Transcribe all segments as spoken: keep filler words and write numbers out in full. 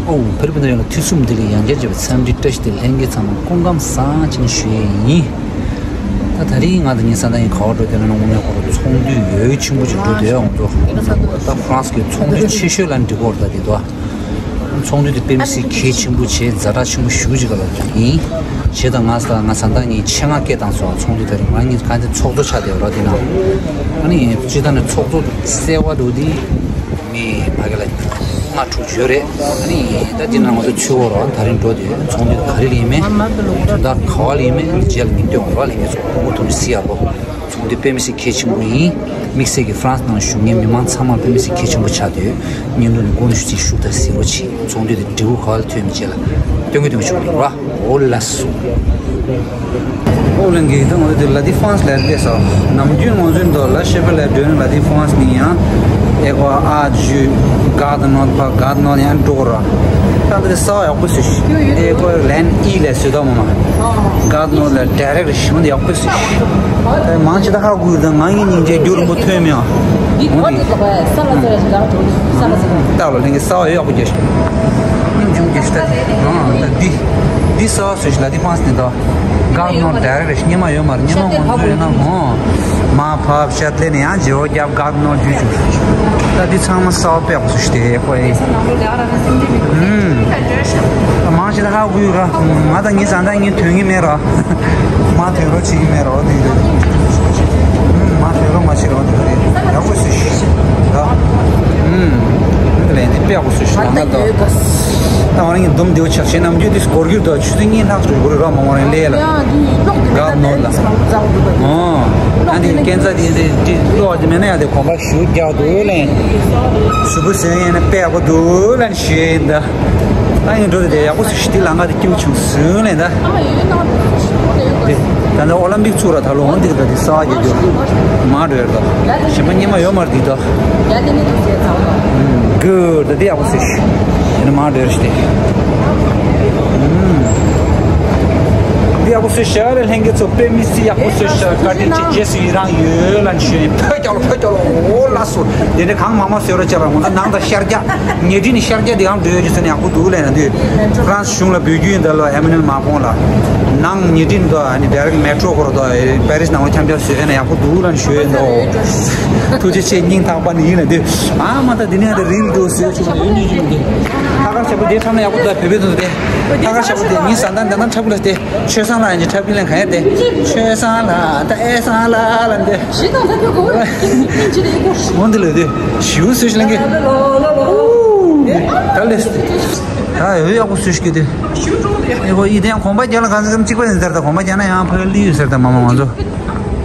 ཨོ། བོད་རིགས་སྤུན་ཟླ་ཡོངས་ལ་ཐུགས་སུན་འདི་ལ་ཡང་བསྐྱར་བརྗོད་པའི་འཚམས་འདྲི་བཀྲ་ཤིས་བདེ་ལེགས། ལྷན་རྒྱས་ཚང་མ་སྐུ་ཁམས་བཟང་ཅན་ཞུ་ཡས་ཡིན། ད་ད་རིང་ང་དང་ངའི་བཟའ་ཟླ་གཉིས་ག་པར་འགྲོ་དེ་ལ་ན། དངོས་གནས་ཁོ་རང་ཚོང་འདུས་ཡོད་ཆེན་པོ་ཅིག་འགྲོ་དེ་ཡོད་འོང་དོ། ད་ཧྥ་རན་སི་གི་ཚོང་འདུས་ཆེ་ཤོས་ལ་འགྲིག་གོ་ར། ད་དེ་དོ། ཚོང་འདུས་དེ་དཔེ་མི་སྲིད་གལ་ཆེན་པོ་བྱས། ཛ་དྲག་ཆེན་པོ་ཞེ་པོ་ཅིག་ག་ལ་ཡིན། བྱས་ད་ང་ས་ང་བཟའ་ཟླ་གཉིས་ཆེད་མངགས་སྐད་བཏང་སོང་། ཚོང་འདུས་དེ་རིང་ང་གཉིས་ག་འདི་ཚོགས་གཙོ་ཆགས་བསྡད་ཡོད་ར། དེ་ན་ཨ་ནི་སྤྱིར་བཏང་ནས་ཚོགས་གཙོ་གསལ་བ་འགྲོ་དེ་མི་ཕ་གི་ལ་ལྔ་དྲུག་ཡོད་རེད། ཨ་ནི་ད་དེ་ན་ང་ཚོ་ཚུར་འོང་ར། ད་རིང་འགྲོ་དེ་ཚོང་འདུས་ག་རེ་ལ་ཡིན་མིན། དོན་དག་ག་བ་ལ་ཡིན་མིན། རྗེས་ལ་མིང་བཏོན་འོང་ར། ལྷན་རྒྱས་ཚོ་མུ་མཐུད་ནས་གཟིགས་ཡ་རོགས། ཚོང་འདུས་དཔེ་མི་སྲིད་གལ་ཆེན་པོ་ཡིན། དམིགས་བསལ་གྱི་ཧྥ་རན་སི་ནང་བཞུགས་མཁན་མི་མང་ཚང་མར་དཔེ་མི་སྲིད་གལ་ཆེན་པོ་ཆགས་དུས། སྙིང་དོན་ནས་དགོངས་ཞུ་ཅིག་ཞུ་དང་གཟིགས་རོགས་བྱེད། ཚོང་འདུས་དེ་འབྲས་བུ་ག་བ་ལ་ཐོན་མིན་རྗེས་ལ་སྟོན་གི་སྟོན་གི་ཆོག་གི་ར། འོ་ལགས་སོ། ཨོ་ལན་གི་ད་ང་ཚོ་དེ་ལ་དི་ཧྥ་རན་སི་ལ་སླེབས་སོང་། ནམ་རྒྱུན་ང་ཚོའི་འདོད་ལ་ཤེ་པ་ལ་འགྲོ་ན་ལ་དི་ཧྥ་རན་སི་ནས་ཡང་ཨེ་ཀོ་ཨ་ཇུ་གར་དི་ནོར་ཕ་གར་དི་ནོར་ཡང་འགྲོ་ར། ད་འདི་ས་ཡག་པོ་ཞིག་ཨེ་ཀོ་ལན་ཨི་ལ་སུ་ད་མ་མ་གར་དི་ནོར་ལ་ཌའི་རེག་ཞིག་འདི་ཡག་པོ་ཞིག་ད་མང་ཆེ་ད་ཧ་གོ་ཡོད། ད་ང་ཡི་སྙིང་རྗེ་རྒྱུ་རིང་པོ་ཐོན་མི་ཡང་འདི་གོ་འདི་ག་པ་ས་ལ་ས་ལ་ཞིག་རག་འགྲོ། ས་ལ་ས་ལ་ད་ལ་ལན་གི་ས་ཡག་པོ་རྒྱ་ཞིག་སྙིང་ཆུང་རྒྱ་ཞིག་ད་འདི་འདི་ས་སུ་ཞིག་ལ་དི་ཧྥ་རན་སི་ནས་ད། གར་དི་ནོར་ཌའི་རེག་རེད། སྙེ་མ་ཡོད་མ་རེད། སྙེ་མ་ང་ཚོ་ཡོད་ན་འོ། མ་ཕབ་ཤ་ཏེ་ནས་ཡང་བརྗེ་བོ་རྒྱབ་གར་དི་ནོར་རྒྱུ་བཅུག་ད་འདི་ཚང་མ་གསར་པ་དཔེ་ཡག་པོ་ཞིག་སྟེ་ཁོ་ཡིན། ཨུམ། མང་ཆེ་ད་ཧ་གོ་ཡོད་ར། ང་དང་ངའི་བཟའ་ཟླ་གཉིས་ཐོན་གི་མེད་ར། མ་ཐོན་རོགས་བྱེད་ཀྱི་མེད་ར། འོ་དེ་རེད། ཨུམ། མ་ཐོན་རོགས་མ་བྱེད་རོགས་དེ་རེད། ཡག་པོ་ཞིག་ཞིག་ད། ཨུམ། འདི་ལས་འདི་དཔེ་ཡག་པོ་ཞིག་ཞིག་ལ་ད། ད་ང་རང་གི་འདུམ་འདེའུ་ཆགས་ཤེས་ནམ་རྒྱུན་དེ་སྐོར་རྒྱུ་དང་ཆུ་ཚོད་གཉིས་ལྷག་ཙམ་འགོར་ར། མ་མ་རང་ལས་ལ། གར་དི་ནོར་ལ། ཨོ། ཨ་ནི་སྐས་འཛེག་དེ་དེ་དེ་གློག་དེ་མེད་ན་ཡང་དེ་གོམ་པ་ཞུ་རྒྱག་འདུག་ལན། གཟུགས་པོ་བཟོས་ཡིན་ན་དཔེ་ཡག་པོ་འདུག་ལན་ཞུས་ཡིན་ད། ད་ཡིན་འགྲོ་དེ་དེ་ཡག་པོ་ཞིག་དེ་ལ་ང་དེ་སྐྱིད་པོ་བྱུང་སོང་ལན་ད། དེ་ད་ནི་ཨོ་ལམ་པིག་ཚུགས་ར། ད་ལོ་འོང་འདི་ག་དེ་ས་རྒྱག་རྒྱུ་མ་འགྲོ་ཡར་ད། གཞན་པ་སྙེ་མ་ཡོད་མ་རེད་འདི་ད། ཡ་དེ་ནི་དུ་ཟེར་ཚང་ད། གུ་ད་འདི་ཡག་པོ་ཞིག་ཡིན་ན་མ་འགྲོ་ཡར་ཞིག་དེ། འདི་ཡག་པོ་ཞིག་ཤར་ལྷན་རྒྱས་ཚོ་དཔེ་མི་སྲིད་ཡག་པོ་ཞིག་ཤར། བཀའ་དྲིན་ཆེ། རྗེས་སུ་ཡི་རང་ཡོད་ལན་ཞུས་ཡིན། ཕོ་རྒྱག་ལོ་ཕོ་རྒྱག་ལོ། འོ་ལགས་སོ། དེ་ནས་གང་མང་མང་བཟོས་རོགས་བྱས་ར། ང་ཚོ་ནང་དང་ཤར་རྒྱག་ཉེ་དྲིན་ནས་ཤར་རྒྱག་འདི་གང་འགྲོ་ཡོད་ཀྱི་ཟེར་ན་ཡག་པོ་འདུག་ལན་ན་འདི་ཧྥ་རན་སི་གཞུང་ལ་འབོད་སྐྱོན་ཡིན་ད་ལོ། ཨེ་མ་ནུ་ཨེལ་མ་ཀོང་ལ་ནང་ཉེ་དྲིན་དུ་ཨ་ནི་ཌའི་རེག་མེ་ཊོ་སྐོར་དུ་པེ་རི་སི་ནང་ལ་འཆམ་འཆམ་བཟོས་ན་ཡག་པོ་འདུག་ལན་ཞུས་ཡིན་ད། ཐུགས་རྗེ་ཆེ། སྙིང་ཐག་པ་ནས་ཡིན་ལ་འདི། ཨ་མ་ད་འདི་ནས་ད་རིལ་འགྲོ་ཟེར་ཆུ་ཡོད་ཉིན་ཡོད་འདི། ཐ་ཀར་ཆ་པོ་དེ་ཁྲབ་ན་ཡག་པོ་འདུག་བོད་པའི་དུ་དེ། ཐ་ཀར་ཆ་པོ་དེ་ངའི་བཟའ་ཟླ་འདི་ན་འཁྲབ་གི་ལ་དེ། ཆོས་བཟང་ལ་ཡང་ཅི་འཁྲབ་གི་ལ་ག་ཡ་དེ། ཆོས་བཟང་ལ་ད་ཨེ་བཟང་ལ་ལ་འདི། ཞི་དང་ད་ཁྱོད་གོ་བ་ཅི་འདི་ལས་དེ། ཞིའུ་སུ་ཞིག་ལེན་གི། ད་ལས། ད་ཡོད་ཡག་པོ་སུ་ཞིག་གི་དེ། ཨེ་གོ་ཡི་དེ་ཡང་གོམ་པ་རྒྱག་ལ་གང་ཟག་གམ་གཅིག་པ་ཡིན་ཟེར། ད་གོམ་པ་རྒྱག་ན་ཡང་ཕ་ལི་ཡོད་ཟེར། ད་མ་མ་ང་ཚོ།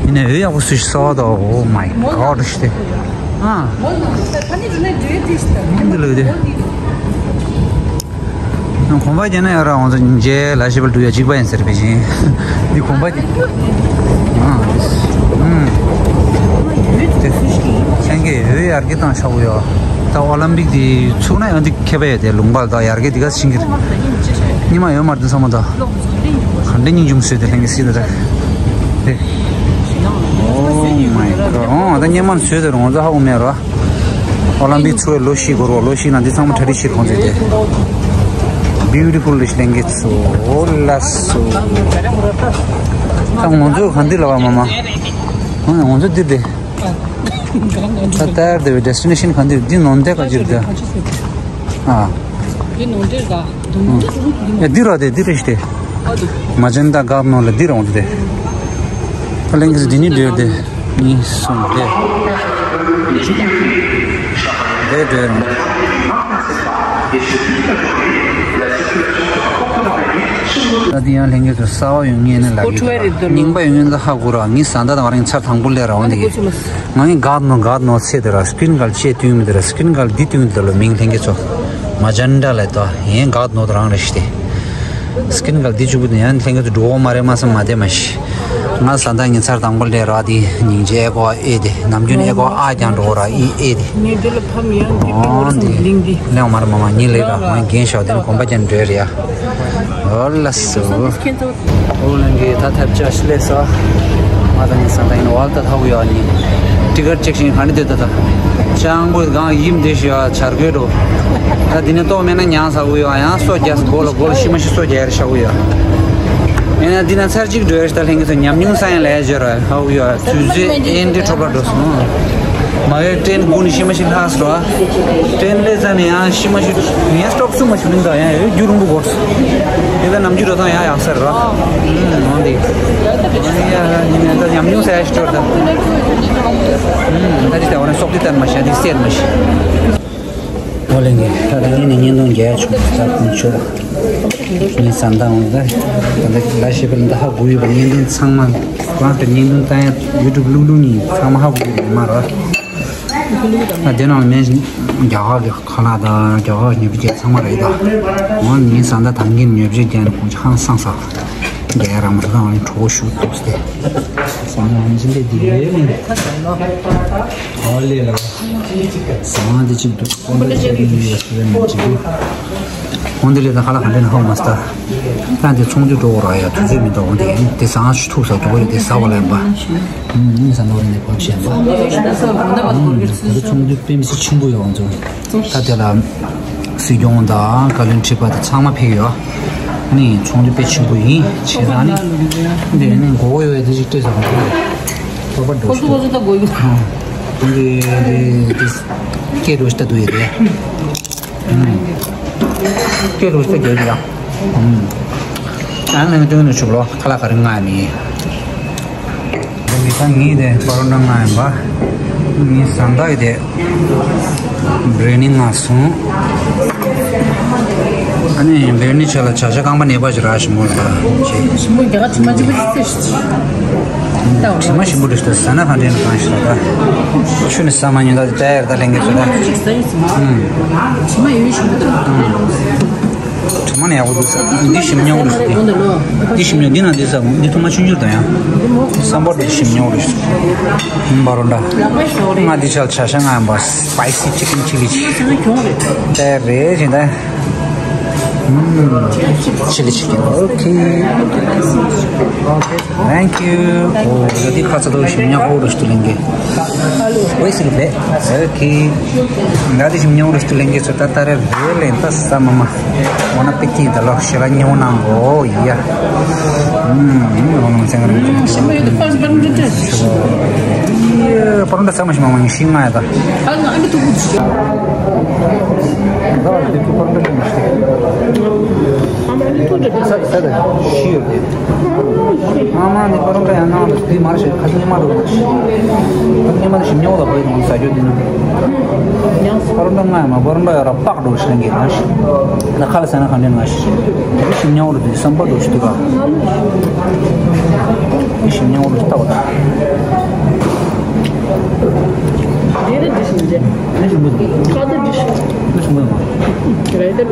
ཡིན་ནའི་འོད་ཡག་པོ་སུ་ཞིག་སོ་ད། Oh my God ཞིག་དེ། ཨ། འདི་ལོས་དེ། གོམ་པ་རྒྱག་ན་ཡོད་ར། ང་ཚོ་ཉིན་རྗེས་ལ་ཞིབ་པར་འགྲོ་ཡ་གཅིག་པ་ཡིན་ཟེར་བས་ཤིང་། འདི་གོམ་པ། ཨ། ཨུམ། དེ། ལྷན་རྒྱས་འོད་ཡར་གི་བཏང་ཆོག་གི་ཡོད། ད་ཨོ་ལམ་པིག་དེ་ཚུགས་ན་ཡང་འདི་ཁྱད་པར་ཡོད་དེ། ལུང་པ་ལ་ད་ཡར་གི་དེ་ག་ཕྱིན་གི་རེད། ཉི་མ་ཡོད་མ་རེད་དེ་བསམ་མ་ད། ག་འདྲ་སྙིང་རྗེ་མོ་བཟོས་དེ་ལྷན་རྒྱས་སྲིད་ད་ད། དེ། Oh my God ཨོ་ད་སྙེ་མ་བཟོས་དེ་རུང་ཚ་ཧ་འུ་མེད་རོ། ཨོ་ལམ་པིག་ཚུགས་པའི་ལོ་ཤིག་འགོར་བ། ལོ་ཤིག་ནང་འདི་ཚང་མ་གྲ་སྒྲིག་བྱེད་ཁོང་ཚོས་དེ། Beautiful ལྷན་རྒྱས་ཚོ། ཨོ་ལགས་སོ། ད་ང་ཚོ་ག་འདི་ལ་བ་མ་མ། ང་ཚོ་འདི་དེ། ད་ལྟ་དེ་བའི་ཌེ་སི་ཊི་ནེ་ཤན་ག་འདི་འདི་ནོར་འདི་ག་ཅིག་འདི། ཨ། འདི་ནོར་འདི་ག་ཨ། ཡ་འདི་ར་དེ་འདི་རེད་ཤི་དེ། མ་ཇན་ཏ་གར་ནོར་ལ་འདི་ར་འོང་དེ། ད་ལན་གི་འདི་ནི་འདྲེར་དེ། གཉིས་གསུམ་དེ། དེ་འདྲེར་རོང་། ད་དེ་ཡང་ལྷན་རྒྱས་ཚོ་གསར་པ་ཡོང་ངེས་ནི་ལ་གི་རྙིང་པ་ཡོང་ངེས་ལ་ཧ་གོ་ར། ངའི་བཟའ་ཟླ་དང་ང་རང་ཚར་དང་པོ་ལས་ར་འོང་དེ་གི། ང་ངའི་གར་ནོ་གར་ནོ་ཚེ་དེ་ར་སི་ཀི་རིན་གལ་ཅེ་ཏུང་མི་དེ་ར་སི་ཀི་རིན་གལ་འདི་ཏུང་དེ་ལ་མིང་ལྷན་རྒྱས་ཚོ། མ་ཇན་ཏ་ལ་ཏོ་ཡན་གར་ནོ་དེ་རང་རེ་ཤི་དེ། སི་ཀི་རིན་གལ་འདི་བཅུ་པོ་དེ་ཡང་ལྷན་རྒྱས་ཚོ་འགྲོ་འོ་མ་རེད་མ་བསམ་མ་དེ་མ་ཤི། ང་བཟའ་ཟླ་ངའི་ཚར་དང་པོ་ལས་ར་དེ་སྙིང་རྗེ་ཨེ་གོ་ཨེ་དེ་ནམ་རྒྱུན་ཨེ་གོ་ཨ་ཀྱང་འགྲོ་ར་ཨི་ཨེ་དེ། ངས་འདི་ལ་ཕམ་ཡང་འདི་ཨོ་འདི་ལིང་འདི་ལེའོ་མ་ར་མ་མ་ཉིན་ལས་ར་ང་རྒན་ཤོག་དེ་ནི་གོམ་པ་ཅན་འགྲོ་རེ་ཡ། ཨོ་ལ་སོ། ཨོ་ལན་གི་ད་ཐབས་ཆ་ཤི་ལས་སོ། ང་དང་ངའི་བཟའ་ཟླ་ཡིན་བལ་ད་ཐག་ཡོད་ནི། ཏི་ཀར་ཅེག་ཤིང་ཧ་ནི་དེ་ད་ད། ཅང་པོ་གང་ཡིམ་དེ་ཤི་ཡ་ཆར་གོས་འགྲོ། ད་འདི་ནས་ལྟོགས་མེད་ན་ཉང་ཟ་གི་ཡོད། ཡང་སོ་རྒྱག་སོ་སྒོ་ལ་སྒོ་ལ་ཤི་མ་ཤི་སོ་རྒྱག་ཡར་བཞག་གི་ཡོད། ཡིན་ན་འདི་ན་ཚར་གཅིག་འགྲོ་ཡར་ད་ལྷན་གྱི་ཚོ་ཉམས་མྱོང་ས་ཡང་ལས་བརྗོད་ར་ཧ་གི་ཡོད། དུས་ཚོད་ཨེ་འདྲ་འཕྲོ་བརླག་འགྲོ་སོང་། མ་གིར་ཀྲེན་སྒུག་ནས་ཤི་མ་ཤི་ལྷག་སོང་། ཀྲེན་སླེབས་ཙང་ནས་ཡང་ཤི་མ་ཤི་ངས་སྟོབས་སུ་མ་ཤི་མིན་ད་ཡང་ཡོད་རྒྱུ་རིང་པོ་འགོར་སོང་། དེ་ལ་ནམ་རྒྱུན་འགྲོ་སྟངས་ཡང་ཡག་ས་རེད་ར། ཨུམ་འོན་ཏེ། ཡིན་ན་ད་ཉམས་མྱོང་ས་ཡ་ཤི་འགྲོ་ད། ཨུམ་ད་ཅི་ད་འོ་ན་སྲོག་དེ་བཏང་མ་ཤི་དེ་བསད་མ་ཤི། ཨོ་ལེ་ངས་ད་ལྟ་ངས་ནས་བརྙན་ཐུང་རྒྱག་ཆོག་ས་ཁོང་ཆོག་ངས་བསམ་སྟངས་འོང་ད། ད་ལྟ་ལ་ཤེས་པར་འདི་ཧ་གོ་ཡོད་པ། བརྙན་ཐུང་ཚང་མ་རང་གི་བརྙན་ཐུང་ལྟ་ཡ་ཡུ་ཊུབ་བླུག་བླུག་ནི་ཚང་མ་ཧ་གོ་ཡོད་པ་མ་རེད། ད་དེ་ནང་ལ་མེད་རྒྱ་གར་གྱི་ཁ་ལག་དང་རྒྱ་གར་ཉོ་སྒྲུབ་ཚང་མ་རེད་ད། འོ་ངས་བསམ་ད་ད་གིན་ཉོ་སྒྲུབ་རྒྱག་ནས་ཁོང་ཚོ་ཧང་སངས་ས། རྒྱ་ཡ་རང་མ་ཐོག་ལ་གྲོགས་ཤུགས་ཏོག་སྟེ། བསམ་ན་ཧང་ཅི་ལས་འདི་ལས་མིན། ཨོ་ལེ་ལ། ཟ་ཁང་དེ་གཅིག་འདུག་ཀོན་པོ་ལ་ཆེ་གི་ཡོད་ཟེར་ནས་གཅིག་འདུག་འོན་ཏེ་ལས་ད་ཁ་ལག་ག་འདྲ་ན་ཧོ་མ་སྟ། ད་འདི་ཚོང་འདུས་འགྲོ་ར་ཡ་དུས་ཚོད་མི་འདུག་འོན་ཏེ་ཡིན་དེ་ཟ་ཁང་ཞིག་ཐུག་ས་འགྲོ་ཡོད་དེ་ཟ་བ་ལ་ཡིན་པ། ཨུམ་ཨུམ་ཟ་འདོད་རེད་ནས་བབས་བཞིན་པ། ཨུམ་ད་ཚོང་འདུས་དཔེ་མི་སྲིད་ཆེན་པོ་ཡོད་འོང་ཚོ། ད་དེ་ལ་སྲིད་སྐྱོང་དང་བཀའ་བློན་ཁྲི་པ་དང་ཚང་མ་ཕེབས་ཡོད། ནི་ཚོང་འདུས་དཔེ་ཆེན་པོ་ཡིན་བྱས་ཙང་ནི། འདི་ནི་མགོ་བོ་ཡོད་དེ་ཅིག་ལྟོས་ས་མ་གཏོགས། ཁོ་པ་འགྲོ་ཤི་ཏོ། འདི་འདི་སྐད་འགྲོ་ཤི་ལྟ་འདུག་ཡོད་དེ། སྐད་འགྲོ་ཤི་ལྟ་རྒྱག་གི་ཡ། ཨང་ནང་སྟོན་ནས་ཆུག་ལོ་ཁ་ལག་ག་རེ་མངགས་ཡིན། འདི་མི་ཁ་ངེས་དེ་པ་རོ་འདྲ་མངགས་ཡིན་པ། ངའི་བཟའ་ཟླ་ཡི་དེ། བྲེ་ནི་མངགས་སོང་། ཨ་ནི་བྲེ་ནི་ཆ་ལ་བྱ་ཤ་རྐང་པ་ནད་པ་ཞིག་རག་ཞིག་མོ་ལ། ཞིམ་པོ་རྒྱ་གར་དྲི་མ་གཅིག་པ་ཞིག་བཙལ་ཞིག་དྲི་མ་ཞིམ་པོ་འདུག་ཟ་ན་གང་དྲན་གང་ཞིག་ལ་ད། ཆུ་ནི་ཟ་མ་ཉན་ད་དེ་ལྟ་ཡར་ད་ལེན་གི་ཟེར་ད། ཨུམ། དྲི་མ་ཡོད་ཞིམ་པོ་འདུག་དྲི་མ་ནི་ཡག་པོ་འདུག་ཟ། འདི་ཞིམ་ཉོག་རེད་ཟ། འདི་ཞིམ་ཉོག་འདི་ན་འདི་ཟ། འདི་ཐུར་མ་ཆུང་ཆུང་དང་ཡང་། སམ་བར་འདི་ཞིམ་ཉོག་རེད་ཟ། ཨུམ་བ་རོ་འདྲ། ང་འདི་ཆ་ལ་བྱ་ཤ་ང་ཡང་བ་སི་པའི་སི་ཆི་ཀན་ཆི་ལི་ཆི། དེ་རེད་ཅིག་ད། ཨུམ། ཆི་ལི་ཆི་ཀན། ཨོ་ཁེ། Thank you. ཨོ་ཡ་འདི་ཁ་ཚ་དོ་ཞིམ་ཉོག་འོ་རུ་ཞིག་ཏུ་ལེན་གི། ཨོ་ཡ་སི་ལི་བེ། ཨོ་ཁེ། ང་འདི་ཞིམ་ཉོག་འོ་རུ་ཞིག་ཏུ་ལེན་གི་ཚོ་ད་ད་རེ་རེ་ལེན་ད་ཟ་མ་མ། འོ་ན་པི་ཏི་ད་ལོ་ཤེ་ལ་ཉོ་ནང་གོ་ཡ། ཨུམ་ཨུམ་ཨོ་ནང་ཚན་རུ། ཞིམ་པོ་ཡོད་དུ་ཕར་ཕར་འགྲོ་འགྲོ། ཡ་པ་རོན་ད་ཟ་མ་ཤི་མ་མ་ཡིན་ཤི་ང་ཡ་ད། ཨ་ང་ཨ་མི་ཐུག་གུ་ཚུ། ད་དེ་ཚོ་པ་རོན་ད་ལེན་ཤི། ཨ་མ་ཨ་མི་ཐུག་འགྲོ་འགྲོ། ས་ས་ད་ཤི་ཡོད་དེ། ཨ་མ་ནི་པ་རོན་ད་ཡང་ནང་ལ་དེ་མར་ཤི་ཁ་ཤི་ཉི་མ་འགྲོ་ན་ཤི། ཁ་ཤི་ཉི་མ་ད་ཞིམ་ཉོག་ལ་བོད་ནང་ཟ་རྒྱུ་དེ་ནི། པ་རོན་ད་ང་ཡ་མ་པ་རོན་ད་ཡ་ར་པག་འགྲོ་ཤི་ལེན་གི་ང་ཤི། ན་ཁ་ལ་ཟ་ན་ག་འདྲ་ང་ཤི། དེ་ཞིམ་ཉོག་རུ་དེ་བསམ་པ་འགྲོ་ཤི་འདུག་ག་དེ་ཞིམ་ཉོག་རུ་ལྟ་བ་དང་། དེ་རེད་འདི་ཞིམ་རེད། དེ་ཞིམ་པོ་འདུག་ཁ་དེ་འདི་ཞིམ། དེ་ཞིམ་པོ་འདུག་རེད་དེ།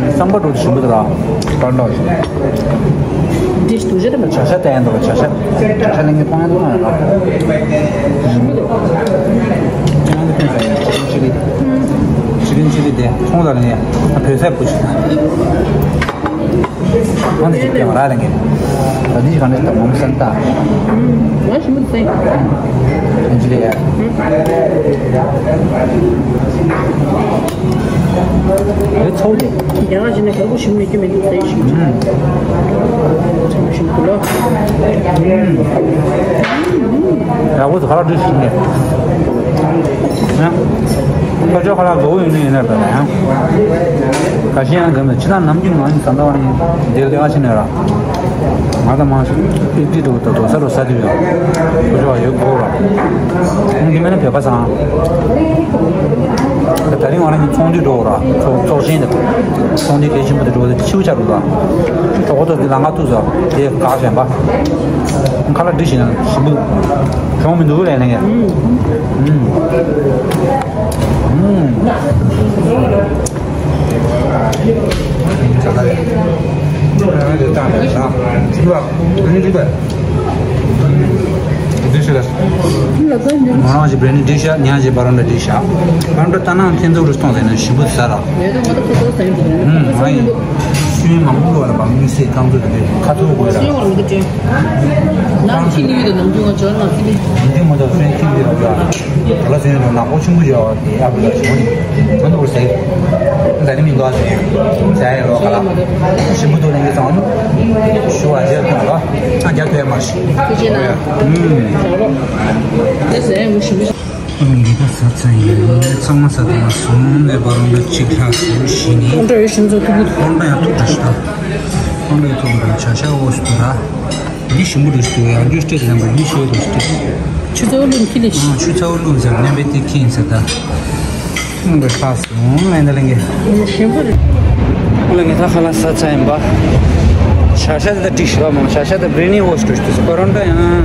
བསམ་པ་འགྲོ་དེ་ཞིམ་པོ་འདུག་ར། པ་རོན་ད་ཞིམ། འདི་ཞིམ་རེད་མ། བྱ་ཤ་བསྟན་འདུག་བྱ་ཤ། བྱ་ཤ་ལེན་གི་མཐོང་ཡ་འདུག་ན་ར། ཞིམ་པོ་འདུག་ཁྱེད་རང་གི་ཕན་ཚུན་ཆི་ལི། ཆི་ལི་ཆི་ལི་དེ་ཁོང་ལ་ལེན་ཡ། བོད་ཟས་པོ་ཞིག་ང་འདི་ཅིག་སྟེར་བ་རག་ལས་ངས། ད་འདི་ཞིག་ག་འདྲ་ཞིག་དང་མོམ་སན་ཏ། ང་ཞིམ་པོ་ཟེར། ཨན་ཇི་ལི་ཡ། རེ་ཚོགས་ཏེ། རྒྱ་གར་ཞིག་ནས་ག་པོ་ཞིམ་མེད་རྒྱུ་མེད་འདུག་ཟེར་ཞིག་ཚང་མ་ཞིམ་འདུག་ལོ། ར་བོ་ཚོ་ཁ་ལག་འདི་ཞིམ་ནས། ཁ་ཆོ་ཁ་ལག་མགོ་བོ་ཡིན་ནི་ཡིན་ན་བས་ཡང་། ཁ་ཤས་ཡང་འདི་མི་ཕྱི་ནང་ནམ་རྒྱུན་ང་ཡིན་ཟ་འདྲ་བ་ནི་འདིར་ལས་ཀ་བྱེད་ནས་ར། ང་ད་མང་ཤོས་ཨིབ་ཏི་འདུག་ད་དོ་ས་རུ་ས་དུས་ཡང་ཁོ་ཚོ་ཡོད་དགོས་ར། ཁོང་གི་མེད་ན་བོད་པ་ཚང་། ད་རིང་ང་རང་གཉིས་ཚོང་འདུས་འགྲོ་ར་ཚོགས་ཚོགས་ཆེན་དུ། ཚོང་འདུས་གལ་ཆེན་པོ་དུ་འགྲོ་དུས་ཆིའུ་ཆ་རུ་ར། གྲོགས་པོ་ཚོ་འདི་ལ་ང་ཐུག་ས་དེ་གག་བཞིན་པ། ཁ་ལག་འདི་ཞིག་ན་ཞིམ་པོ། གྱོང་མི་འདུག་ལས་ནས། ཨུམ། ཨུམ། འདི་ཤ་ལ། ང་རང་གི་བྲེ་ནི་འདི་ཤ་ཉག་གི་བ་རོན་ཏ་འདི་ཤ། བ་རོན་ཏ་ལྟ་ན་ཐེན་ཚོགས་རུ་སྟོང་ཟེར་ན་ཞིམ་པོ་ཟ་ར། ཨུམ། ང་ཡི་ཤུན་མང་པོ་ལ་བ་མི་སེ་ཁང་ཚོ་དེ་ཁ་ཚོ་གོ་ཡ། ནམ་ཁྱི་ལུས་དང་ནམ་རྒྱུན་ང་ཅོར་ན་སི་ལི། འདི་མོ་ད་ཤུན་ཁྱི་ལུས་ར་ཡ། ད་ལ་ཟེར་ན་ནག་པོ་ཆུང་པོ་ཡ་བ་དེ་ཨ་བུ་ལ་ཞིམ་པོ་ནི། ང་ཚོ་བོར་ཟེར། ད་ནི་མི་འདུག་ཟེར། ཟ་ཡ་རོ་ཁ་ལ། ཞིམ་པོ་འདུག་ལེན་གི་ཚང་མ་ནི། ཞུ་བ་རྒྱབ་ཐོན་ལ། ཨ་རྒྱབ་ཐོན་མ་ཤི། ཨུམ། ཨ་ལོ་འདི་ད་ཟ་ཚ་ཡིན། ཚང་མ་ཟ་ཐུབ་ན་སོང་ནས་བར་འདི་གཅིག་ལྷག་སུ་ཤི་ནི། ཀོང་ཀྲ་ཡང་ཐུག་འདྲ་ཤི་ད། ཀོང་ཀྲ་ཡང་ཐུག་འདྲ་ཤི་ད། ཀོང་ཀྲ་ཡང་ཐུག་འདྲ་བྱ་ཤ་འོ་སུ་ད། འདི་ཞིམ་པོ་འདྲ་ཤི་ད་ཡང་འདི་སྤྲད་ལམ་པ་འདི་ཤི་འོ་འདྲ་ཤི་ད། ཆུ་ཚ་བོ་ལུམ་ཁི་ལི་ཤི། ཆུ་ཚ་བོ་ལུམ་ཟེར་ནམ་པའི་དེ་ཁྱིན་ཟེར་ད། ཁོང་གི་ལྷག་སོང་ལན་ད་ལེན་གི། ཞིམ་པོ་རེད། ལེན་གི་ད་ཁ་ལ་ས་ཚ་ཡིན་པ། ཤ་ཤ་དེ་ད་འགྲིག་ཤི་བ་མང་ཤ་ཤ་དེ་བྲེ་ནི་འོ་སུ་འདྲ་ཤི་ད་སུ་པ་རོན་ཏ་ཡང་།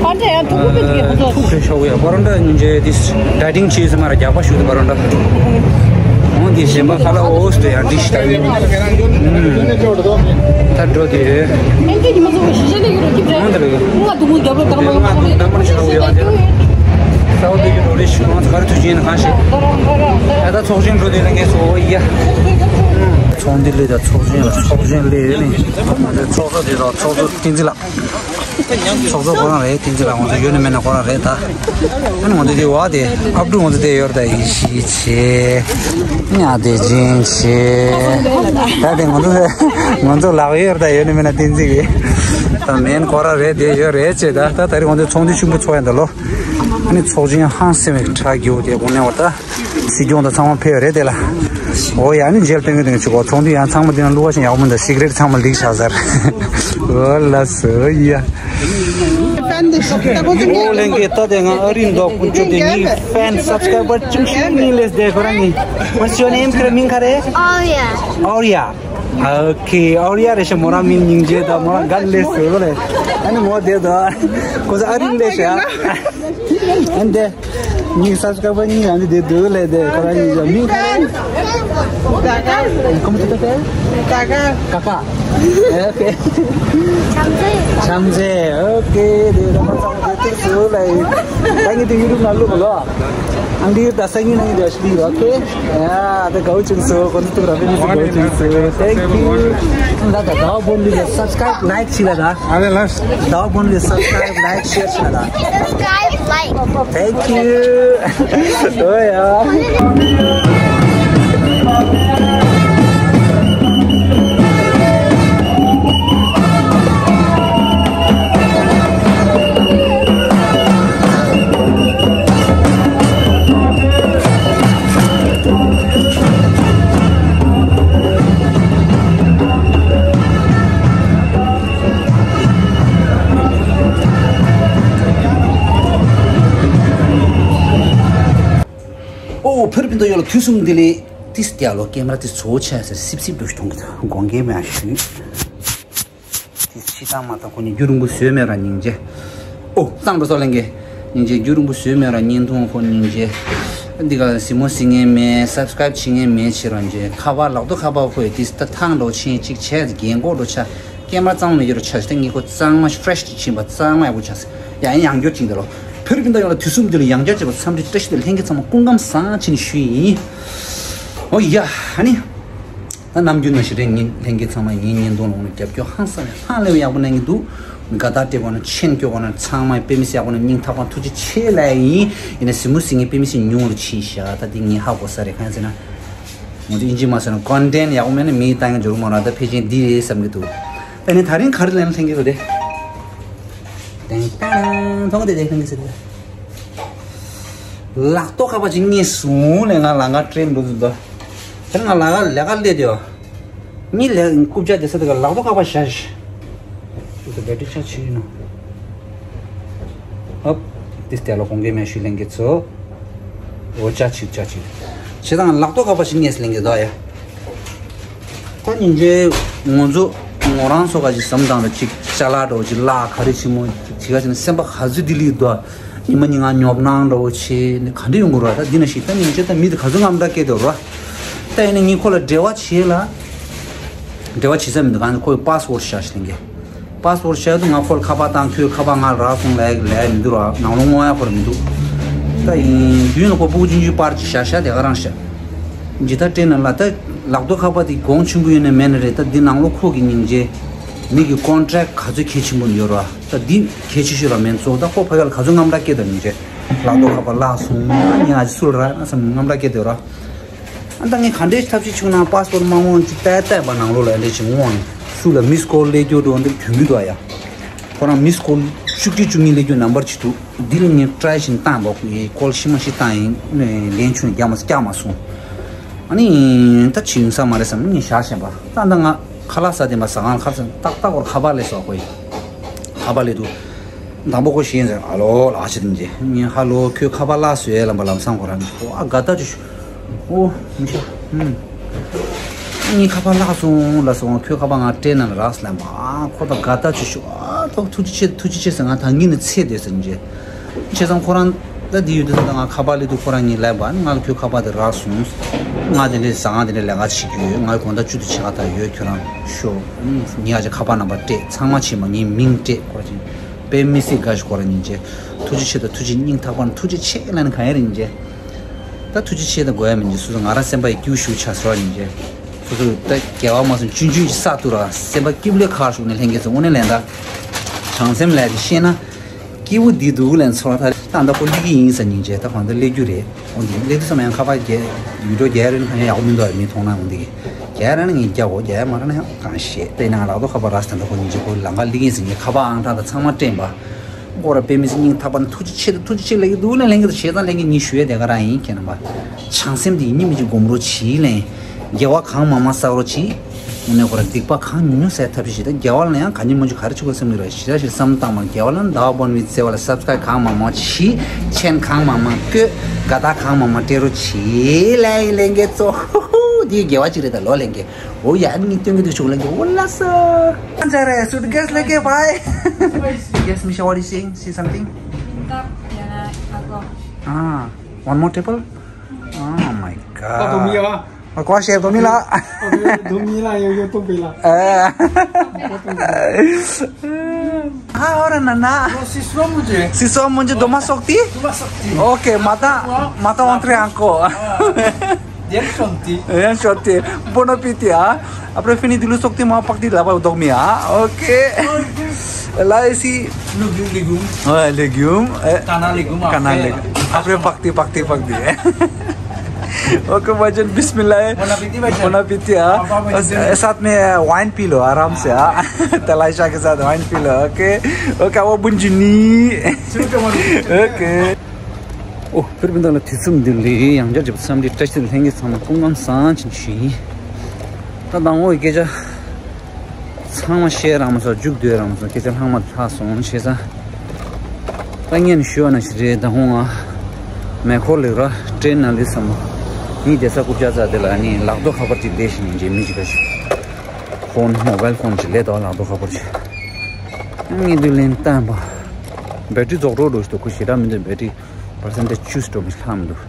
ཨ་འདྲ་ཡང་ཐུག་པོ་པེ་དེ་གི་ཧུ་ཚོ། ཐུག་རེ་ཤོག་ཡ་པ་རོན་ཏ་ཉིན་རྗེས་དེ་ཌའི་ཊིང་བྱས་ཟེར་མ་ར་རྒྱག་པ་ཞུ་དེ་པ་རོན་ཏ། འོང་དེ་གཞན་པ་ཁ་ལ་འོ་སུ་དེ་ཡང་འགྲིག་ཤི་ད་ཡིན། ད་འགྲོ་དེ། ཨེ་འདི་ཉི་མ་ཚོ་ཤི་ཤི་དེ་གི་རོ་ཀི་ཛེ། འོང་དེ་རེད། ང་དུ་མུ་རྒྱབ་རོ་དག་མ་ང་དུ་དག་མ་ཤོག་ཡ་དེ། ས་འོ་དེ་གི་རོ་རེ་ཤི་ང་ཚོ་ག་རེ་ཐུག་ཅིན་གང་ཤེས། ད་ད་ཚོགས་ཆེན་འགྲོ་དེ་ལ་ངས་སོ་ཡ། ཚོགས་འདི་ལས་ད་ཚོགས་ཆེན་ལ་ཚོགས་ཆེན་ལས་ནི། ཚོགས་གཙོ་དེ་དང་ཚོགས་གཙོ་བསྟན་འཛིན་ལགས། ཚོགས་གཙོ་ཁོ་རང་རེད། བསྟན་འཛིན་ལགས་ང་ཚོ་ཡོད་ནི་མེད་ན་ཁོ་རང་རེད་ད། ཨ་ནི་ང་ཚོ་དེ་བ་དེ་ཨབ་ཕྲུག་ང་ཚོ་དེ་ཡོད་ད་ཡིད་ཤི་ཆེ། ཉ་དེ་སྦྱིན་ཆེ། ད་དེ་ང་ཚོ་ང་ཚོ་ལག་ཡོད་ད་ཡོད་ནི་མེད་ན་བསྟན་འཛིན་གི། ད་མེན་ཁོ་རང་རེད་དེ་ཡོད་རེད་ཅེ་ད་ད་ད་རེས་ང་ཚོ་ཚོགས་འདུ་ཆེན་པོ་ཚོགས་ཡ་ད་ལོ། ཨ་ནི་ཚོགས་ཆེན་ཧང་སེ་མེ་ཁྲ་རྒྱུ་དེ་དགོངས་ནས་བ་ད། སྲིད་སྐྱོང་དང་ཚང་མ་ཕེབས་རེད་དེ་ལ། འོ་ཡ་ནི་མཇལ་སྟོན་གི་དེ་ཆུ་གོ་ཚོང་དུས་ཡང་ཚང་མ་དེ་ན་བླུག་པ་ཞིག་ཡག་པོ་མི་འདུག་སི་ག་རེཊ་ཚང་མ་ལིག་ཆགས་ཟེར། འོ་ལ་སོ་ཡ། འོ་ལེན་གི་ད་དེ་ང་ཨ་རིན་མདོག་དཀོན་མཆོག་དེ་ངའི་ཕན་སབ་སི་ཀ་རའི་བར་ཅུང་ཞིག་ནི་ལེས་དེ་ཁོ་རང་ནི། What's your name? ཁ་རེ་མིང་ཁ་རེ། Aurea. Aurea. Okay, Aurea རེད་ཤག་མོ་རང་མིང་སྙིང་རྗེ་དང་མོ་རང་དགའ་ལས་སོ་ལེ། ཨ་ནི་མོ་དེ་དང་ཁོ་ཚོ་ཨ་རིན་ལས་ཤག་ཨ་འདི། ངའི་སབ་སི་ཀ་རའི་བར་གཉིས་ཡང་འདི་དེ་འདུག་ལས་དེ་ཁོ་རང་གཉིས་ཀྱི་མིང་ག་རེ། ད་ག་ཀོ་མོ་ཏོ་ཏོ་ཏེ། ད་ག་ཀ་ཀ་ཨོ་ཁེ། བྱམས་བརྩེ། བྱམས་བརྩེ། ཨོ་ཁེ། དེ་ར་མ་ཚང་མ་དེ་ཏིག་སུ་ལ་ཡིན། ད་ངས་དེ་ཡུ་ཊུབ་ན་བླུག་ལོ། ཨང་ཀི་ད་སང་ཉིན་ན་ངས་དེ་ཞིག་ལོ་ཨོ་ཁེ། ཡ་ད་གའུ་ཅུན་སུ་ཀོ་ཏུ་ཏུ་ར་བེ་ནི་སུ་གའུ་ཅུན་སུ། Thank you. ད་ད་ད་བོན་ལི་སབ་སི་ཀ་རའི་བར་ལའིཀ་བྱེད་ལ་ད། ཨ་ལེ་ལ། ད་བོན་ལི་སབ་སི་ཀ་རའི་བར་ལའིཀ་ཤེར་བྱེད་ལ་ད། Subscribe, like. Thank you. Oh yeah. ཨོ་བོད་རིགས་སྤུན་ཟླ་ཡོངས་ལ་དུས་གསུམ་བདེ་ལེགས། ཏིས་ཏེ་ཨ་ལོ་ཀེམ་ར་ཏིས་ཚོ་ཆ་ཟེར་སིབ་སིབ་འགྲོ་ཞིག་གཏོང་གི་འདུག་དགོངས་འགལ་མེད་ཞུ། ཏིས་ཕྱི་ཐང་མ་ཐང་ཁོ་ནི་རྒྱུ་རིང་པོ་བཟོས་མེད་ར་སྙིང་རྗེ། ཨོ་གཙང་འགྲོ་སོགས་ལེན་གི། སྙིང་རྗེ་རྒྱུ་རིང་པོ་བཟོས་མེད་ར་བརྙན་ཐུང་ཁོ་སྙིང་རྗེ། འདི་ག་གཟིགས་མོ་གཟིགས་མཁན་མེད་སབ་སི་ཀ་རའིབ་བྱེད་མཁན་མེད་ཕྱིར་ར་འཇེ་ཁ་པར་ལག་ཐོག་ཁ་པར་ཁོ་ཡི་ཏིས་ད་ཐང་འགྲོ་ཆེན་གཅིག་བྱས་རྒན་གོག་འགྲོ་ཆ། ཀེམ་ར་གཙང་མ་མེད་རྒྱུ་རུ་ཆ་ཞིག་ད་ངས་ཁོ་གཙང་མ་ཕི་རེ་ཤི་ཅིག་ཕྱིན་པ་གཙང་མ་ཡག་པོ་ཆགས་སོང་། ཡང་ཡང་ཡང་བསྐྱར་ཅིག་འདི་ལོ། བོད་རིགས་སྤུན་ཟླ་ཡོངས་ལ་དུས་གསུམ་འདི་ལ་ཡང་བསྐྱར་བྱས་པ་འཚམས་འདྲི་བཀྲ་ཤིས་བདེ་ལེགས། ལྷན་རྒྱས་ཚང་མ་སྐུ་ཁམས་བཟང་བྱས་ནས་ཞུ་ཡིན། ཨོ་ཡ་ཧ་ནི། ད་ནམ་རྒྱུན་ནང་བཞིན་རེད། ངས་ལྷན་རྒྱས་ཚང་མ་ངའི་བརྙན་ཐུང་ལ་འོང་ནས་རྒྱབ་སྐྱོར་ཧང་སང་ཡང་ཧང་ལས་པའི་ཡག་པོ་གནང་གི་འདུག་དགའ་རྟགས་སྤྲད་དགོས་ན་མཆན་སྐྱོར་དགོས་ན་ཚང་མ་དཔེ་མི་སྲིད་ཡག་པོ་གནང་། སྙིང་ཐག་པ་ཐུགས་རྗེ་ཆེ་ལབ་ཡིན། ཡིན་ན་གཟིགས་མོ་གཟིགས་མཁན་དཔེ་མི་སྲིད་ཉུང་རུ་ཕྱིན་ཤག་ད་འདི་ངས་ཧ་གོ་ས་རེད། གང་ཡིན་ཟེར་ན། ང་ཚོ་ཨིན་ཇི་མ་ཟེར་ན་ཀོན་ཊེན་ཡག་པོ་མེད་ན་མིས་ལྟ་མཁན་འབྱོར་མ་རེད། ད་ཕལ་ཆེར་འདི་རེད་བསམ་གྱི་འདུག་ད་ནི་ད་རིང་ག་རེ་ལེན་ལྷན་རྒྱས་ཚོ་དེ། ཏེང་ཏང་མཐོང་གི་དེ་ལྷན་རྒྱས་ཚོ་དེ། ལག་ཐོག་ཁ་པར་ཅིག་རྙེད་སོང་ལས་ང་ལང་ཀ་ཊེན་འགྲོ་འདུག་ད་དེ་ང་ལང་ཀ་ལས་ཀ་སླེབས་དེ། མི་ལས་རྐུབ་བཀྱག་དེ་ས་དེ་ག་ལག་ཐོག་ཁ་པར་བཞག་ཤི། འདི་ད་བེ་ཊི་རི་ཆག་ཆི་ཡིན་ནོ། ཨབ། ཏིས་ཏེ་ལོ་དགོངས་འགལ་མེད་ཞུ་ལྷན་རྒྱས་ཚོ། འོ་ཅག་ཅིག་ཅག་ཅིག་བྱེད་དང་ལག་ཐོག་ཁ་པར་ཞིག་རྙེད་ལྷན་རྒྱས་དོ་ཡ། ད་ཉིན་རྗེས་ང་ཚོ་ངོ་རང་ཚོ་ག་ཅིག་བསམ་སྟངས་ལ་ཅིག་ཅ་ལག་འདྲ་བོ་ཅིག་གླ་ག་རེ་ཆེན་མོ་ཅིག་བྱེད་ག་ཅིག་ན་སེམས་པ་ག་ཚོད་ལྡི་ལི་དོ། ཉི་མ་ཉིན་ང་ཉོབ་སྣང་འདྲ་བོ་ཆེ་ནི་ག་འདྲ་ཡོང་གི་རོ། ད་འདི་ན་ཞིག་ད་ཉིན་རྗེས་ད་མི་དེ་ག་ཚོད་ངམ་འདྲ་སྐད་དོ་རོ། ད་ཡིན་ན་ངས་ཁོ་ལ་འབྲེལ་བ་བྱེད་ལ། འབྲེལ་བ་བྱེད་ས་མི་འདུག་གང་ཁོའི་པཱ་སི་ཝར་ཌི་བཞག་ཤི་ལྷན་རྒྱས། པཱ་སི་པོར་ཊི་བཞག་དུས་ང་ཁོ་ལ་ཁ་པར་བཏང་། ཁོས་ཁ་པར་ང་ལ་རག་སོང་ལབ་ལབ་མི་འདུག་ར། ནང་ལོགས་མངོན་ཡ་ཁོ་ར་མི་འདུག་ད་ཡིན་དུས་ན་ཁོ་སྤུ་གུ་ཆུང་ཆུང་པར་ཅིག་བཞག་བཞག་དེ་ག་རང་བཞག་ཇི་ལྟར་སྤྲད་ན་ལ། ད་ལག་ཐོག་ཁ་པར་དེ་གོང་ཆེན་པོ་ཡོད་ནི་མེད་ནི་རེད། ད་འདི་ནང་ལོགས་ཁོ་གི་སྙིང་རྗེ། མི་གི་ཀོན་ཊེག་ག་ཚོད་གལ་ཆེན་པོ་ཡོད་ར། ད་འདི་གལ་ཆེ་ཤོས་ར་མེད་ཚོ། ད་ཁོ་ཕ་གི་ལ་ག་ཚོད་དངངས་སྐྲག་སྐྱེ་དང་མི་རེད། ལག་ཐོག་ཁ་པར་བརླག་སོང་ན་ངས་ཨ་ཅེ་སུ་ལ་རག་ན་བསམ་ནས་དངངས་སྐྲག་སྐྱེ་དེ་ར། ཨ་ད་ངས་ག་འདྲའི་ཐབས་ཤེས་བྱུང་ན་པཱ་སི་པོར་ཊི་མ་འོང་ཅིག་ལྟ་ལྟ་བ་ནང་ལོགས་ལ་འདྲ་ཅིག་འོང་ནས་སུ་ལ་མིས་ཀོལ་སླེབས་རྒྱུ་འགྲོ་འདི་གྱོང་གུད་འདུག་ཨ་ཡ། ཁོ་རང་མིས་ཀོལ་བཅུ་གཅིག་བཅུ་གཉིས་སླེབས་རྒྱུ་ནམ་བར་ཅིག་འདུག་འདི་ལ་ངས་ཊི་རའེ་ཞིག་བཏང་བ། ཁོ་ཡིས་ཀོལ་ཤི་མ་ཤི་བཏང་ཡིན་ལན་ཆུང་རྒྱག་མ་རྒྱག་མ་སོང་། ཨ་ནི་ད་ཅི་ཡིན་ས་མ་རེད་བསམ་ནས་ངས་བཞག་བཞིན་པ། ད་ད་ང་ཁ་ལག་ཟ་བསྡད་པ། ཟ་ཁང་ལ་ཁ་ལག་ཟ། ཏག་ཏག་ཁོར་ཁ་པར་སླེབས་སོང་། ཁོ་ཡིས་ཁ་པར་སླེབས་འདུག་དང་པོ་ཁོ་ཞེད་ཟེར། ཧ་ལོ་ལགས་ཅི་དེ་འདྲ། ངས་ཧ་ལོ་ཁྱོད་ཁ་པར་བརླགས་སོང་ལབ་པ། ལམ་སང་ཁོ་རང་གིས་ཨ་དགའ་ཐག་ཆོད་ཤོག་ཨོ་མི་ཤ་ཧུམ། ངའི་ཁ་པར་བརླགས་སོང་ལབ་སོང་། ཁྱོད་ཁ་པར་ང་སྤྲད་ན་ལ་རག་ལབ་པ། ཨ་ཁོ་ད་དགའ་ཐག་ཆོད་ཤོག་ཨ་ཐུགས་རྗེ་ཆེ་ཐུགས་རྗེ་ཆེ་ཟེར། ང་ད་ངི་ནི་ཚེ་འདས་ཟེར་འཇེ། བྱས་ཙང་ཁོ་རང་ད་འདི་ཡོད་དུས་ད་ང་ཁ་པར་སླེབས་དུས་ཁོ་རང་ངས་ལབ་པ། ང་ལ་ཁྱོད་ཁ་པར་དེ་རག་སོང་། ང་དེ་འདྲའི་ཟ་ཁང་དེ་འདྲའི་ལས་ཀ་བྱེད་རྒྱུ་ཡོད། ང་དགོང་དག་བཅུ་དང་ཕྱེད་ཀ་ད་ཡོད། ཁྱོད་རང་ཤོག་ངས་ཨ་ཅེ་ཁ་པར་ནམ་བར་སྤྲད། ཚང་མ་བྱས་མ་ངའི་མིང་སྤྲད། ཁོ་རང་ཅིག་དཔེ་མི་སྲིད་དགའ་ཞིག་ཁོ་རང་ཉིན་བྱས། ཐུགས་རྗེ་ཆེ་དང་ཐུགས་རྗེ། སྙིང་ཐག་པ་ནས་ཐུགས་རྗེ་ཆེ་ལབ་ནས་གང་ཡང་རིང་རྗེ། ད་ཐུགས་རྗེ་ཆེ་ད་དགོས་ཡ་མིན་གྱི། སོ་སོ་ང་རང་སེམས་པ་ཡི་སྐྱིད་ཤུགས་ཆགས་སོ་ཡིན་གྱི། སོ་སོ་ད་རྒྱལ་བ་མ་སོང་ཆུང་ཆུང་གི་ས་ཐུ་ར་སེམས་པ་སྐྱིད་ལོས་ཁར་ཤུགས་ནས་ལྷན་རྒྱས་ཚོ་དངོས་གནས་ལན་ད་བྱང་སེམས་ལས་ཀྱི་ཤེས་ན་སྐྱིད་པོ་འདི་འདུག་ལན་ཚོར་ད་ད་ད་ཁོ་ལི་གི་ཡིན་ས་ཉིན་བྱས། ད་གང་ད་ལས་རྒྱུ་རེད། འོ་འདི་ལས་དུས་ཙམ་ཡང་ཁ་པར་རྒྱལ་ཡུལ་གྲོ་རྒྱལ་རེད་ན་ཡང་ཡག་པོ་མི་འདུག་མི་མཐོང་ན། འོ་འདི་རྒྱལ་རེད་ན་ངས་རྒྱག་གོ་རྒྱལ་མ་རེད་ན་ཡང་གང་ཤེས། ད་ཡིན་ན་ང་ལག་ཐོག་ཁ་པར་རག་ས་ད་ཁོ་ཉིན་བྱས་ཁོ་ལམ་ཁ་ལི་གི་ཡིན་ས་ཉིན་ཁ་པར་ཨང་གྲངས་ད་ཚང་མ་སྤྲད་པ། ཁོ་ར་དཔེ་མི་སྲིད་སྙིང་ཐག་པ་ནས་ཐུགས་རྗེ་ཆེ་ཐུགས་རྗེ་ཆེ་ལབ་ཀྱི་འདུག་ལན་ལྷན་རྒྱས་ཚོ། བྱས་ཙང་ལྷན་རྒྱས་ངས་ཞུ་ཡ་དེ་ག་རང་ཡིན། ཁྱེད་རྣམ་པ་བྱང་སེམས་དེ་ཡིན་གཅིག་མིན་གཅིག་སྒོམ་རོགས་གྱིས་ལན། དགེ་བ་གང་མང་མང་བསགས་རོགས་གྱིས། དངོས་གནས་ཁོ་ར་སྡིག་པ་གང་ཉུང་ཉུང་བསགས་ཐབས་ཤེས་བྱེད། ད་དགེ་བ་ལ་ཡང་ག་ཉིན་མ་ཉིན་ག་རེ་བྱེད་དགོས་བསམ་གྱི་རེད། ཞེ་དྲག་ཞིག་བསམ་བློ་བཏང་མ། དགེ་བ་ལ་ཟླ་བ་བོན་པོའི་བརྩེ་བ་ལ་སབ་སི་ཀ་རའིབ་གང་མང་མང་གྱིས། མཆན་གང་མང་མང་བཀོད། དགའ་རྟགས་གང་མང་མང་སྤྲད་རོགས་གྱིས་ལན། ལྷན་རྒྱས་ཚོ་འདི་དགེ་བ་གཅིག་རེད་ད་ལོ་ལྷན་རྒྱས། འོ་ཡ་ཨ་ནི་སྟོན་གྱི་འདུག་ཤོག་ལྷན་རྒྱས། འོ་ལགས་སོ། ཨ་ཅག་རེད། སུ་དགེ་ལྷན་རྒྱས་བྷའི། Yes, Misha, what are you saying? Say something. Ah, one more table? Oh my god. Ɔ་དོ་མི་ཡ། ཨ་ཀོ་ཤེ་དོ་མི་ལ། ཨ་དོ་མི་ལ་ཡོ་ཡོ་ཏོ་པེ་ལ། ཨ། ཨ་ཨོ་ར་ན་ན། ཨོ་སི་སོ་མུ་ཇེ། སི་སོ་མུ་ཇེ་དོ་མ་སོག་ཏི། དོ་མ་སོག་ཏི། ཨོ་ཀེ་མ་ཏ་མ་ཏ་ཨོན་ཏྲེ་ཨང་ཀོ། ཡན་ཤོན་ཏི། ཡན་ཤོན་ཏི། Bon appétit, ah. Après fini de le sokti ma pakti laba dogmi, ah. Ok. Là ici. Légumes, légumes. Ouais, légumes. Eh. Canne à légumes. Canne à légumes. Après pakti, pakti, pakti. Ok, bhaijan, bismillah. Bon appétit, bhaijan. Bon appétit, ah. Au revoir, bhaijan. साथ में wine P low आराम से, ah. तलाशा के साथ wine P low, ok. Ok, वो बुंजनी। Ok. ཨོ། ཕུར་བུ་འདི་ལ་དུས་ཚོད་འདི་ལས་ཡང་བསྐྱར་བརྗོད་པ་འཚམས་འདྲི་བཀྲ་ཤིས་བདེ་ལེགས། ལྷན་རྒྱས་ཚང་མ་སྐུ་ཁམས་བཟང་ཅིག་ཞུ་ཡིན། ད་དང་པོ་སྐད་ཆ་ཚང་མ་བཤད་རང་མ་སོང་། མཇུག་བསྡུས་རང་མ་སོང་། སྐད་ཆ་ལྷག་མ་ལྷག་སོང་བྱས་ཙང་། ད་ངས་ནི་ཞུ་བ་ནང་བཞིན་རེད། ད་ཧོང་ང་མེ་འཁོར་ལེགས་ར་ཊེན་ནང་ལུས་སམ། ངའི་བསྡད་ས་རྐུབ་བཀྱག་རྩ་དེ་ལ་ནི་ལག་ཐོག་ཁ་པར་ཅིག་བསྡད་བཞིན་ཡིན་རྗེས་མི་གཅིག་ག་ཞིག་ཕོན་མོ་བལ་ཕོན་ཅིག་ལས་དོ་ལག་ཐོག་ཁ་པར་ཅིག་ངས་དུས་ལན་བཏང་པ། བེ་ཊི་རི་རྫོགས་འགྲོ་འགྲོ་ཞིག་འདུག་ཁོ་ཞེ་དྲག་མི་འདུག་བེ་ཊི་རི། པར་སེན་ཊེ་ཇི་ཅུས་འགྲོ་མི་ལྷག་མི་འདུག་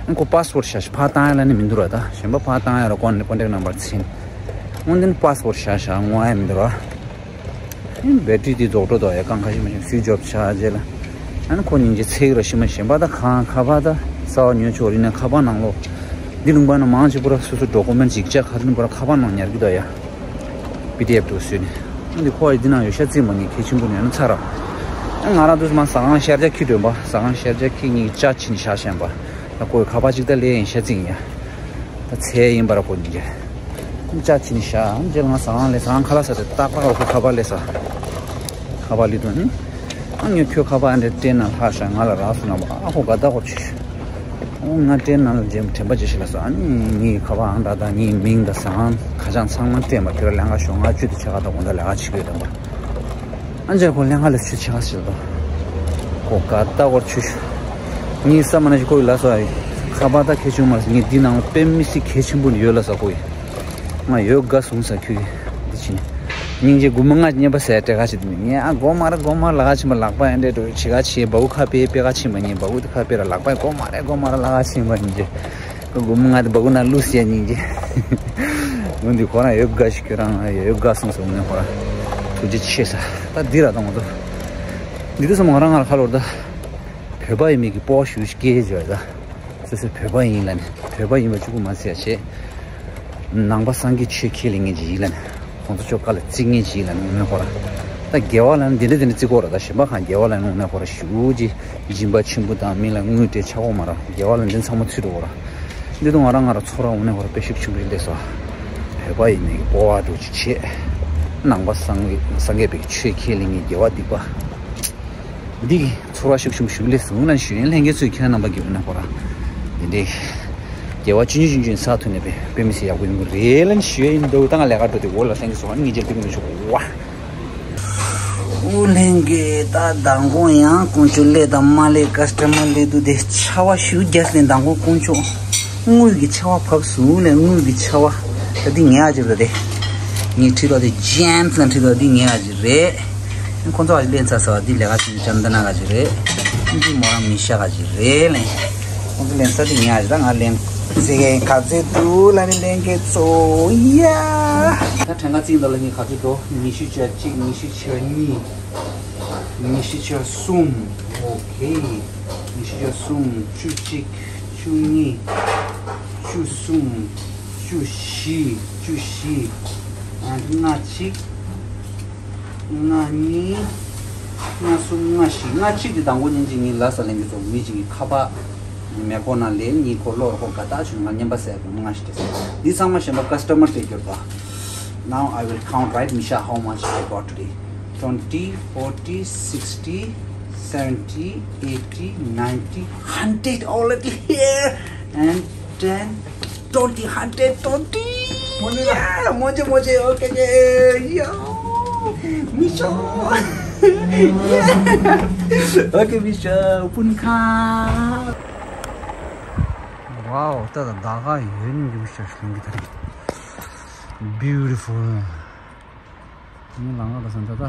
ཨ་ཁོ་པཱ་སི་པོར་ཊི་བཞག་ཕར་བཏང་ཡ་ལ་ནི་མི་འདུག་ར། ད་གཞན་པ་ཕར་བཏང་ཡ་ལ་ཀོན་ཀོན་ཊེག་ནམ་བར་འཛིན། དངོས་བདེན་པཱ་སི་པོར་ཊི་བཞག་བཞག་དངོས་ཡ་མི་འདུག་ར། ཨ་བེ་ཊི་རི་དེ་རྫོགས་འགྲོ་འདུག་ཡ། གང་ཁ་ཤི་མ་ཤི་སུའིཆ་ཨོཕ་ཆགས་རྗེས་ལ། ཨ་ནི་ཁོ་སྙིང་རྗེ་ཚིག་ར་ཤི་མ་གཞན་པ་ད་གང་ཁ་པར་ད་རྩ་བ་ཉོ་ཆོག་རི་ནས་ཁ་པར་ནང་ལོགས། འདི་ལུང་པ་ན་མང་ཆེ་པོ་ར་སོ་སོ་ཌོ་ཀུ་མེན་ཊི་ཡིག་ཆ་ག་རེ་ནི་པོ་ར་ཁ་པར་ནང་ཉར་གི་འདུག་ཡ། པི་ཌི་ཨེཕ་དུ་བཟོས་ནས། འདི་ཁོ་ཡི་འདི་ནང་ཡོད་ཤ་རྩིས་མ་ཉན་གལ་ཆེན་པོ་ཉན་ན་ཚར་ར། ང་རང་དུས་མ་ཟ་ཁང་ཤར་རྒྱག་ཁྱི་སྒྲོན་པ་ཟ་ཁང་ཤར་རྒྱག་ཁྱི་གཉིས་ཅག་ཕྱིན་ཤ་ཞན་པ། ད་ཁོ་ཡི་ཁ་པར་ཅིག་ད་ལས་ཡིན་ཤ་རྩིས་ཡིན་ཡ། ད་ཚེ་ཡིན་པ་ར་ཁོ་གཉིས་ཀྱི། ཅག་ཕྱིན་ཤ་རྗེས་ང་ཟ་ཁང་ལས་ཟ་ཁང་ཁ་ལག་ཟ་དེ་ཏག་ཏག་ར་ཁོ་ཁ་པར་ལས་ཟ། ཁ་པར་ལི་དུ་ནི། ཨ་ངས་ཁྱོད་ཁ་པར་འདྲ་སྤྲད་ན་ལྷག་ཤག་ང་ལ་རག་སོང་ན་ཨ་ཁོ་དགའ་ད་ཁོ་ཆེ། ཨོ་ང་སྤྲད་ན་ལ་རྗེས་དྲན་པ་ཅི་ཞིག་ལ་སོ། ཨ་ནི་ངའི་ཁ་པར་ཨང་གྲངས་དང་ངའི་མིང་དང་ཟ་ཁང་ཁ་བྱང་ཚང་མ་སྤྲད་མ་ཁྱོད་ལ་ལན་ཁ་ཤོག་ང་བཅུ་དེ་ཆེ་ཁ་དང་དགོང་དག་ལས་ཀ་བྱེད་དགོས་དམ་པ། ཨ་ཅག་ཁོ་ལན་ཁ་ལས་ཆུ་ཆེ་ཁ་ཞིག་ལ་དོ། ཁོ་དགའ་ད་ཁོ་ཆུ། ངའི་ས་མ་ན་ཞིག་ཁོ་ཡི་ལ་སོ་ཨ་ཡི་ཁ་པར་ད་ཁེ་ཆུང་མ་ལ་སོ། ངའི་འདི་ནང་ལ་དཔེ་མི་སྲིད་གལ་ཆེན་པོ་ཡོད་ལ་སོ་ཁོ་ཡི། ང་ཡོད་དགའ་སོང་ས་ཁྱོད་ཀྱིས་འདི་ཕྱིན། སྙིང་རྗེ་སྒོར་མོ་ལྔ་བརྙན་པ་ཟེར་སྤྲད་ཁ་ཕྱིན་དུས་ངས་ཨ་སྒོར་མོ་རེ་སྒོར་མོ་ལག་ཁ་ཕྱིན་པ་ལག་པ་ཨེ་འདྲས་འགྲོ་བྱེད་ཁ་ཕྱིན་སྦ་ཁུ་ཁ་པེ་པེ་ཁ་ཕྱིན་པ་ཉིན་སྦ་ཁུ་དེ་ཁ་པེ་ར་ལག་པ་སྒོར་མོ་རེ་སྒོར་མོ་རེ་ལག་ཁ་ཕྱིན་པ་སྙིང་རྗེ། སྒོར་མོ་ལྔ་དེ་སྦ་ཁུ་ན་ལུས་ཟེར་སྙིང་རྗེ། འོན་ཏེ་ཁོ་རང་ཡོད་དགའ་ཞིག་ཁྱོད་རང་ཡོད་དགའ་སོང་ཟེར་འོང་ནས་ཁོ་རང་། ཐུགས་རྗེ་ཆེ་ས། ད་འདི་ར་ད་ང་ཚོ་འདི་དུས་སམ་ང་རང་ང་ལ་ཁ་ལོར་ད་བོད་པ་ཡིན་མིན་གྱི་སྤོབས་པ་ཞུ་སྐྱེས་བརྗོད་ད། སོ་སོའི་བོད་པ་ཡིན་ལ་ནི་བོད་པ་ཡིན་པ་གཅིག་པུ་མ་ཟད་བྱས། ནང་པ་སངས་རྒྱས་ཆོས་ཁས་ལེན་མཁན་ཅིག་ཡིན་ལ་ནི་ཁོང་ཚོ་ཆོས་བཀའ་ལ་བརྩི་མཁན་ཅིག་ཡིན་ལ་ནི་དངོས་གནས་ཁོ་ར། ད་དགེ་བ་ལ་ནི་འདི་འདྲ་འདི་འདྲ་བརྩི་དགོས་ར། ད་གཞན་པ་གང་དགེ་བ་ལ་ནི་དངོས་གནས་ཁོ་ར་ཞུ་ཅི། སྦྱིན་པ་ཆེན་པོ་དང་མི་ལ་དངུལ་སྤྲད་ཆག་གོ་མ་ར། དགེ་བ་ལ་འདི་ཚང་མ་ཚུད་འགྲོ་གོ་ར། འདི་དུས་ང་རང་ང་ར་ཚོར་བ་དངོས་གནས་ཁོ་ར་དཔེ་ཤུགས་ཆེན་པོ་ཞིག་སླེབས་སོང་། བོད་པ་ཡིན་མིན་གྱི་སྤོབས་པ་འདྲ་ཅིག་བྱས། ནང་པ་སངས་རྒྱས་སངས་རྒྱས་པའི་ཆོས་ཁས་ལེན་མཁན་དགེ་བ་སྡིག་པ། འདི་གི་ཚོར་བ་ཤུགས་ཆེན་པོ་ཞིག་སླེབས་སོང་ལ་ཞུ་ཡིན། ལྷན་རྒྱས་ཚོས་ཁྱེད་རྣམ་པ་གི་དངོས་གནས་ཁོ་ར་འདི་འདྲའི་དགེ་བ་ཆུང་ཆུང་ཆུང་ཆུང་བསགས་ཐུབ་ནས་པའི་དཔེ་མི་སྲིད་ཡག་པོ་ཡིན་པ་རེད་ལ་ཞུ་ཡིན་འདུག་ད་ང་ལས་ཀ་འགྲོ་དུས་འོག་ལ་ལྷན་རྒྱས་ཚོ་ང་གཉིས་ཀྱི་ལྟོས་གོ་ནས་ཞུ་གོ་བ། ཨུ་ལྷན་རྒྱས་ད་མདང་དགོང་ཡང་དཀོན་མཆོག་སླེབས་དང་མ་སླེབས་ཀ་སི་ཊ་མར་སླེབས་དུས་དེ་ཆར་པ་ཞུ་རྒྱག་ནས་མདང་དགོང་དཀོན་མཆོག་དངུལ་གྱི་ཆར་པ་བབས་སོང་ལས་དངུལ་གྱི་ཆར་པ་ད་འདི་ཉལ་ཡག་ཅིག་རེད་དེ། ངས་ཁྲིད་དོ་དེ་ཇེམ་སི་ལ་ཁྲིད་དོ་འདི་ཉལ་ཡག་ཅིག་རེད། ཁོང་ཚོ་ཨ་ལེན་ཚ་ས་བ་འདི་ལས་ཀ་ཅིག་ཅམ་ད་ན་ག་ཅིག་རེད། འདི་མོ་རང་མི་ཤ་ག་ཅིག་རེད་ལས། ཁོང་ཚོ་ལེན་ས་འདི་ཉལ་ཡག་ཅིག་ད་ང་ལེན་ཟེ་ག་ག་ཚོད་འདུག་ལ་ནི་ལེན་གེ་ཚོ་ཡ། ད་ཕྲན་ག་ཚིག་འདི་ལ་ནི་ག་ཚོད་འདུག་ཉི་ཤུ་ཆ་གཅིག་ཉི་ཤུ་ཆ་གཉིས། ཉི་ཤུ་ཆ་གསུམ། ཨོ་ཁེ། ཉི་ཤུ་ཆ་གསུམ། བཅུ་གཅིག་བཅུ་གཉིས། བཅུ་གསུམ། བཅུ་བཞི། བཅུ་བཞི། ཨ། ལྔ་གཅིག་ལྔ་གཉིས། ལྔ་གསུམ། ལྔ་བཞི། ལྔ་གཅིག་དེ་དང་པོ་ཉིན་གཅིག་ཉིན་ལ་ས་ལེན་གྱི་ཚོ་མི་གཅིག་གི་ཁ་པར་མེ་འཁོར་ནང་ལས་གཉིས་འཁོར་གློག་འཁོར་ག་ད་ཆུ་ང་མཉམ་པ་ཟེར་གོ་ལྔ་བཞི་དེ་ཟེར། འདི་ཚང་མ་གཞན་པ་ཀ་སི་ཊ་མར་དེ་སྐྱོར་པ། Now I will count, right, Misha, how much I bought today? Twenty, forty, sixty, seventy, eighty, ninety, hundred already here. And ten, twenty, hundred twenty. Yeah, མོ་ཇེ་མོ་ཇེ། Okay, yeah, yeah. Misha. Yeah. Okay, Misha. ཕུན་ཁ། Wow, ད་ད་ད་ག་ཡོད་ནི་ཡོད་ཤག་ལྷན་རྒྱས་ད་རེད། Beautiful. ངས་ལང་ང་ད་སང་ད་ད།